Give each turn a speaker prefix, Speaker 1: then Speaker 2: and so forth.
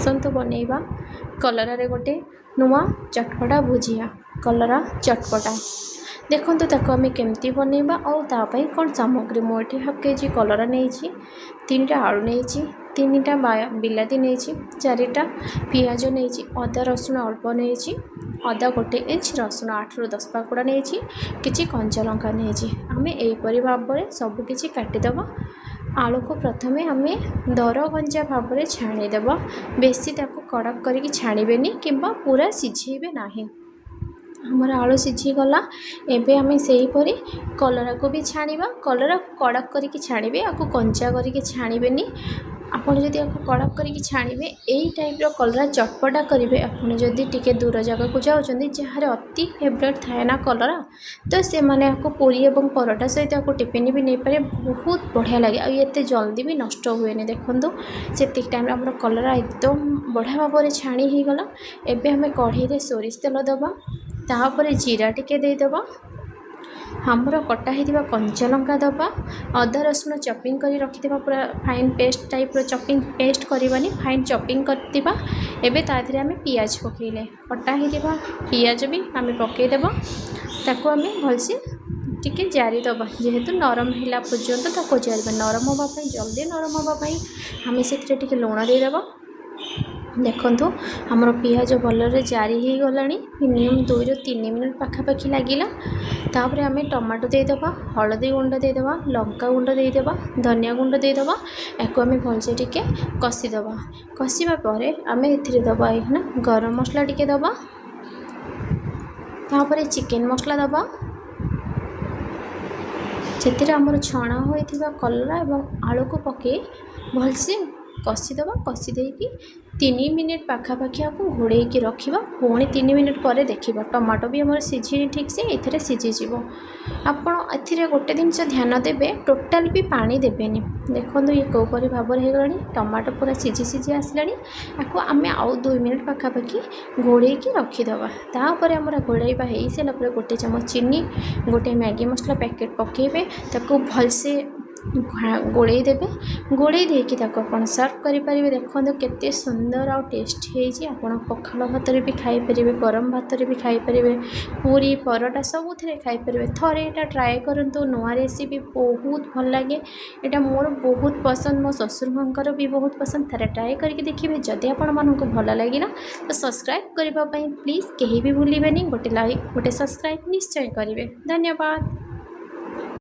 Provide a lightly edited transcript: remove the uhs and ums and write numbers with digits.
Speaker 1: ଆସନ୍ତୁ ବନେଇବା କଲରାରେ ଗୋଟେ ନୂଆ ଚଟପଟା ଭୁଜିଆ, କଲରା ଚଟପଟା। ଦେଖନ୍ତୁ ତାକୁ ଆମେ କେମିତି ବନେଇବା ଆଉ ତା ପାଇଁ କ'ଣ ସାମଗ୍ରୀ। ମୁଁ ଏଠି ହାଫ୍ କେଜି କଲରା ନେଇଛି, 3ଟା ଆଳୁ ନେଇଛି, 3ଟା ବିଲାତି ନେଇଛି, 4ଟା ପିଆଜ ନେଇଛି, ଅଦା ରସୁଣ ଅଳ୍ପ ନେଇଛି, ଅଦା 1 ଇଞ୍ଚ, ରସୁଣ 8ରୁ 10 ପାକୁଡ଼ା ନେଇଛି, କିଛି କଞ୍ଚା ଲଙ୍କା ନେଇଛି। ଆମେ ଏହିପରି ଭାବରେ ସବୁକିଛି କାଟିଦେବା। ଆଳୁକୁ ପ୍ରଥମେ ଆମେ ଦରଗଞ୍ଜା ଭାବରେ ଛାଣିଦେବା। ବେଶୀ ତାକୁ କଡ଼କ କରିକି ଛାଣିବେନି କିମ୍ବା ପୁରା ସିଝେଇବେ ନାହିଁ। ଆମର ଆଳୁ ସିଝିଗଲା। ଏବେ ଆମେ ସେହିପରି କଲରାକୁ ବି ଛାଣିବା। କଲରାକୁ କଡ଼କ କରିକି ଛାଣିବେ, ଆକୁ କଞ୍ଚା କରିକି ଛାଣିବେନି। ଆପଣ ଯଦି ଆକୁ କଡ଼କ କରିକି ଛାଣିବେ, ଏଇ ଟାଇପ୍ର କଲରା ଚଟପଟା କରିବେ। ଆପଣ ଯଦି ଟିକେ ଦୂର ଜାଗାକୁ ଯାଉଛନ୍ତି, ଯାହାର ଅତି ଫେଭରେଟ୍ ଥାଏ ନା କଲରା, ତ ସେମାନେ ଆକୁ ପୁରୀ ଏବଂ ପରଟା ସହିତ ଆକୁ ଟିଫିନ୍ ବି ନେଇପାରିବେ। ବହୁତ ବଢ଼ିଆ ଲାଗେ ଆଉ ଏତେ ଜଲ୍ଦି ବି ନଷ୍ଟ ହୁଏନି। ଦେଖନ୍ତୁ, ସେତିକି ଟାଇମ୍ରେ ଆମର କଲରା ଏକଦମ ବଢ଼ିଆ ଭାବରେ ଛାଣି ହେଇଗଲା। ଏବେ ଆମେ କଢ଼େଇରେ ସୋରିଷ ତେଲ ଦେବା, ତାପରେ ଜିରା ଟିକେ ଦେଇଦେବା, ଆମର କଟା ହେଇଥିବା କଞ୍ଚା ଲଙ୍କା ଦେବା, ଅଦା ରସୁଣ ଚପିଂ କରି ରଖିଥିବା, ପୁରା ଫାଇନ୍ ପେଷ୍ଟ ଟାଇପ୍ର ଚପିଂ, ପେଷ୍ଟ କରିବାନି, ଫାଇନ୍ ଚପିଂ କରିଥିବା। ଏବେ ତା ଦେହରେ ଆମେ ପିଆଜ ପକାଇଲେ, କଟା ହେଇଥିବା ପିଆଜ ବି ଆମେ ପକାଇଦେବା। ତାକୁ ଆମେ ଭଲସେ ଟିକେ ଜାରିଦେବା, ଯେହେତୁ ନରମ ହେଲା ପର୍ଯ୍ୟନ୍ତ ତାକୁ ଜାରିବା। ନରମ ହେବା ପାଇଁ, ଜଲ୍ଦି ନରମ ହେବା ପାଇଁ ଆମେ ସେଥିରେ ଟିକେ ଲୁଣ ଦେଇଦେବା। ଦେଖନ୍ତୁ, ଆମର ପିଆଜ ଭଲରେ ଜାରି ହେଇଗଲାଣି। ମିନିମମ୍ 2ରୁ 3 ମିନିଟ୍ ପାଖାପାଖି ଲାଗିଲା। ତାପରେ ଆମେ ଟମାଟୋ ଦେଇଦେବା, ହଳଦୀ ଗୁଣ୍ଡ ଦେଇଦେବା, ଲଙ୍କା ଗୁଣ୍ଡ ଦେଇଦେବା, ଧନିଆ ଗୁଣ୍ଡ ଦେଇଦେବା। ଏହାକୁ ଆମେ ଭଲସେ ଟିକେ କଷିଦେବା। କଷିବା ପରେ ଆମେ ଏଥିରେ ଦେବା ଏଇଖିନା ଗରମ ମସଲା ଟିକେ ଦେବା, ତାପରେ ଚିକେନ୍ ମସଲା ଦେବା। ସେଥିରେ ଆମର ଛଣା ହୋଇଥିବା କଲରା ଏବଂ ଆଳୁକୁ ପକାଇ ଭଲସେ କଷିଦେବା। କଷି ଦେଇକି 3 ମିନିଟ୍ ପାଖାପାଖି ଆକୁ ଘୋଡ଼େଇକି ରଖିବା। ପୁଣି 3 ମିନିଟ୍ ପରେ ଦେଖିବା, ଟମାଟୋ ବି ଆମର ସିଝିନି ଠିକ୍ସେ, ଏଥିରେ ସିଝିଯିବ। ଆପଣ ଏଥିରେ ଗୋଟେ ଜିନିଷ ଧ୍ୟାନ ଦେବେ, ଟୋଟାଲ୍ ବି ପାଣି ଦେବେନି। ଦେଖନ୍ତୁ, ଇଏ କେଉଁପରି ଭାବରେ ହେଇଗଲାଣି, ଟମାଟୋ ପୁରା ସିଝି ସିଝି ଆସିଲାଣି। ଆକୁ ଆମେ ଆଉ 2 ମିନିଟ୍ ପାଖାପାଖି ଘୋଡ଼େଇକି ରଖିଦେବା। ତାପରେ ଆମର ଘୋଡ଼େଇବା ହେଇସାରିଲା ପରେ 1 ଚାମଚ ଚିନି, ଗୋଟେ ମ୍ୟାଗି ମସଲା ପ୍ୟାକେଟ୍ ପକାଇବେ, ତାକୁ ଭଲସେ ଗୋଳେଇ ଦେବେ। ଗୋଳେଇ ଦେଇକି ତାକୁ ଆପଣ ସର୍ଭ କରିପାରିବେ। ଦେଖନ୍ତୁ କେତେ ସୁନ୍ଦର ଆଉ ଟେଷ୍ଟ ହେଇଛି। ଆପଣ ପଖାଳ ଭାତରେ ବି ଖାଇପାରିବେ, ଗରମ ଭାତରେ ବି ଖାଇପାରିବେ, ପୁରୀ ପରଟା ସବୁଥିରେ ଖାଇପାରିବେ। ଥରେ ଏଇଟା ଟ୍ରାଏ କରନ୍ତୁ, ନୂଆ ରେସିପି, ବହୁତ ଭଲ ଲାଗେ। ଏଇଟା ମୋର ବହୁତ ପସନ୍ଦ, ମୋ ଶ୍ୱଶୁରଙ୍କର ବି ବହୁତ ପସନ୍ଦ। ଥରେ ଟ୍ରାଏ କରିକି ଦେଖିବେ। ଯଦି ଆପଣମାନଙ୍କୁ ଭଲ ଲାଗିଲା ତ ସବସ୍କ୍ରାଇବ୍ କରିବା ପାଇଁ ପ୍ଲିଜ୍ କେହି ବି ଭୁଲିବେନି। ଗୋଟେ ଲାଇକ୍, ଗୋଟେ ସବସ୍କ୍ରାଇବ୍ ନିଶ୍ଚୟ କରିବେ। ଧନ୍ୟବାଦ।